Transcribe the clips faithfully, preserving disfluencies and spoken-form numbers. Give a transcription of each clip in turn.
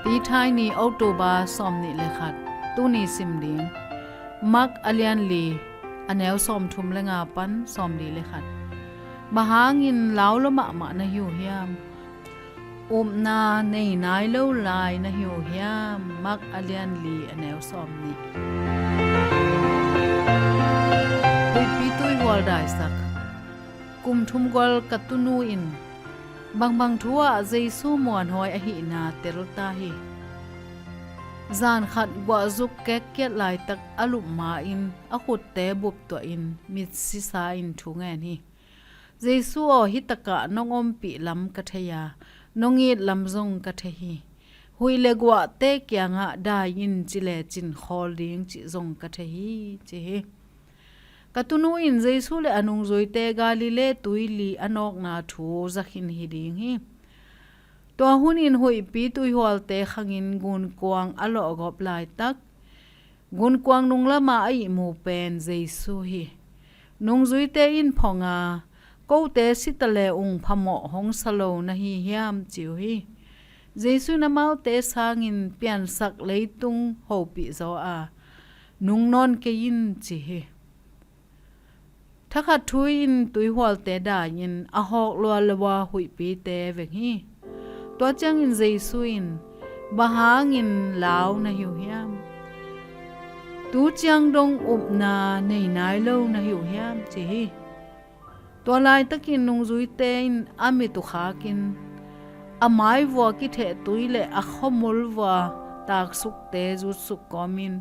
Pi Thai ni, October sawmnih le khat. Tuni sim ding, Mark a lian li, a neu sawmthum le nga pan sawmli le khat. Bang hangin lau lua mahmah na hi uh hiam? Upna nei nai lo lai na hi uh hiam? Mark a lian li, a neu sawmnih. Huihpi tuihual daisak. Kum thum gual ka tunu in bangbang thu ah Jesu muanhuai ahihna tel ta hi. Zan khat guahzuk kekkiat laitak a lup ma-in a khutte buptuahin mitsisa in thu ngen hi. Jesu aw, hih takah nong ompih lam ka thei a, nong it lam zong ka thei hi. Huih le guahte kiangah dai in ci lecin khawl ding cih zong ka thei hi, ci hi. Ka tunu in Jesu le a nungzuite Galilee tuili a nawkna thu za khin hi ding hi. Tua hunin huihpi tuihualte khangin gunkuang a lawhgawp laitak, gunkuang nung lama a ihmu pen Jesu hi. Nungzuite in phong a, "Kote si ta le ung phamawh hong sa lo na hi hiam?" ci uh hi. Jesu in amaute sangin piansak leitung hopih zaw a, "Nung nawn kei in," ci hi. Thakhat thu in tuihualte dai in a hawk lua lua huihpite veng hi. Tua ciangin Jesu in, "Bang hangin lau na hi uh hiam? Tu ciang dong upna nei nai lo na hi uh hiam?" ci hi. Tua laitakin nungzuite in a mit uh khakin, a maivua kitheh tui le a khuamul vua taksukte zutsuk kawmin,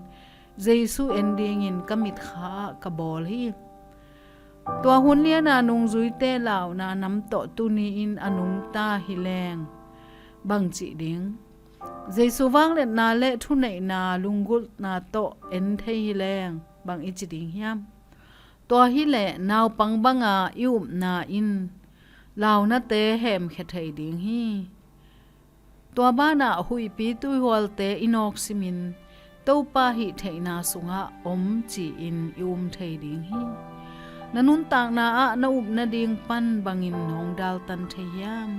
Jesu en dingin ka mitkha ah ka bawl hi. Tua hun liana nungzuite launa nam tawh tuni-in a nungta hi leng bang cih ding? Jesu vangliatna le thuneihna lunggulhna tawh en thei hi leng bang i ci ding hiam? Tua hileh naupang banga i upna in launate hemkhia thei ding hi. Tua banah huihpi tuihualte i nawk simin Topa hih theihna sungah om ci-in i um thei ding hi. Na nuntakna ah na up nading pan bangin hong daltan thei hiam?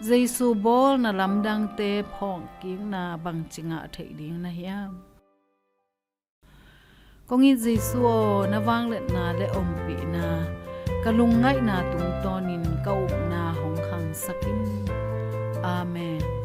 Jesu bawlna lamdangte phawkkikna bangci ngah theih ding na hiam? Kong it Jesu aw, na vangliatna le ompihna ka lungngaihna tungtawnin ka upna hong khangsak in. Amen.